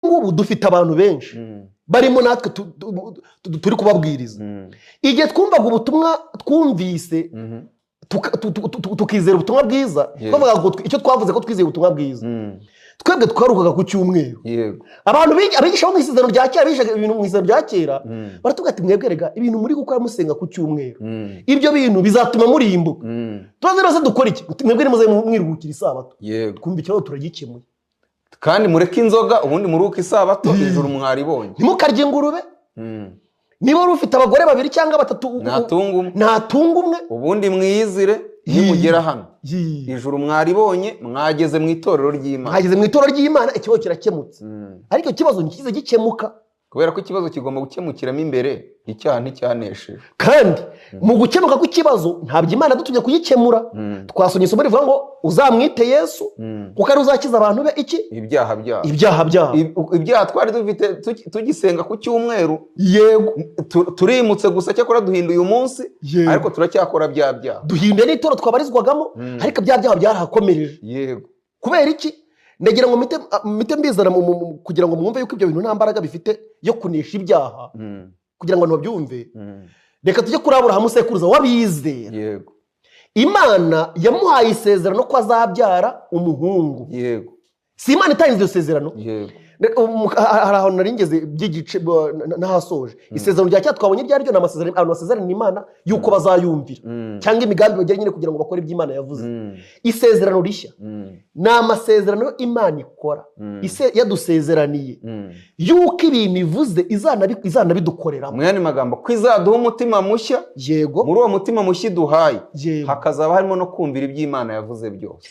Ngubu dufite abantu benshi barimo natwe turi kubabwiriza. Igihe twumvaga ubutumwa, twumvise tukizera ubutumwa bwiza, twavugaga ngo icyo twavuze ko twizeye ubutumwa bwiza, twebwe twaruhukaga ku cyumweru. Abantu abigisha bo mu Isezerano rya Kera, bigishaga ibintu mu Isezerano rya Kera, baratubwira ati: "Mwebwe rega ibintu muri gukora musenga ku cyumweru, ibyo bintu bizatuma murimbuka." Tubaze rero se dukora iki? "Mwebwe nimuze mwiruhukira isabato." Twumva ikibazo turagikemuye. Kandi mureke inzoga, ubundi muruhuke isabato, ijuru mwaribonye. Ntimukarye ingurube. Niba wari ufite abagore babiri cyangwa batatu, natunga umwe. Natunga umwe. Ubundi mwiyizire, nimugera hano ijuru mwaribonye, mwageze mu itorero ry'Imana. Mwageze mu itorero ry'Imana, ikibazo kirakemutse. Ariko ikibazo ntikize gikemuka. Kubera ko ikibazo kigomba gukemukiramo imbere, icyaha nticyanesheje. Kandi mu gukemuka kw'ikibazo, ntabwo Imana yadutumye kugikemura. Twasomye isomo rivuga ngo uzamwite Yesu, kuko ari uzakiza abantu be iki? Ibyaha byabo. Ibyaha byabo. Ibyaha twari dufite tugisenga ku cyumweru, turimutse gusa, cyakora duhinduye umunsi, ariko turacyakora bya byaha. Duhinduye n'itoro twabarizwagamo, ariko bya byaha byarahakomereje. Kubera iki? Ndagira ngo mpite mbizana kugira ngo mwumve yuko ibyo bintu nta mbaraga bifite yo kunesha ibyaha. Kugira ngo abantu babyumve, reka tujye kuri Aburahamu, sekuruza w'abizera. Imana yamuhaye isezerano ko azabyara umuhungu. Si Imana itanze iryo sezerano? Yego. Hari ahantu nari ngeze by'igice n'ahasoje. Isezerano rya kera twabonye iryo ari ryo, ni amasezerano abantu basezerana Imana yuko bazayumvira, cyangwa imigambi bagira nyine kugira ngo bakore ibyo Imana yavuze. Isezerano rishya ni amasezerano Imana ikora, yadusezeraniye yuko ibintu ivuze izanabidukoreramo. Mu yandi magambo, ko izaduha umutima mushya. Muri uwo mutima mushya iduhaye, hakazaba harimo no kumvira ibyo Imana yavuze byose.